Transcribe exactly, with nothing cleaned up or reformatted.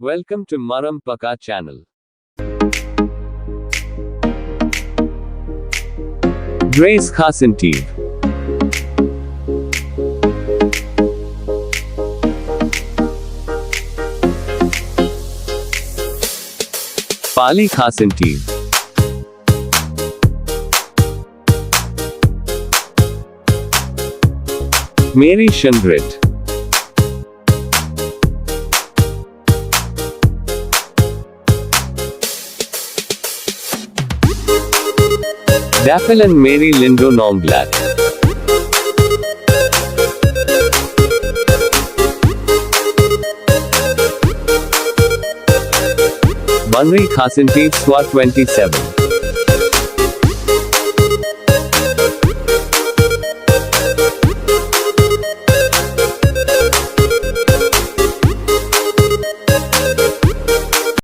Welcome to Maram Paka channel. Grace Khasintiv. Pali Khasintiv. Mary Shangrit. Daphilan Mary Lindo Nonglak. Banri Khasintiv Swa twenty-seven.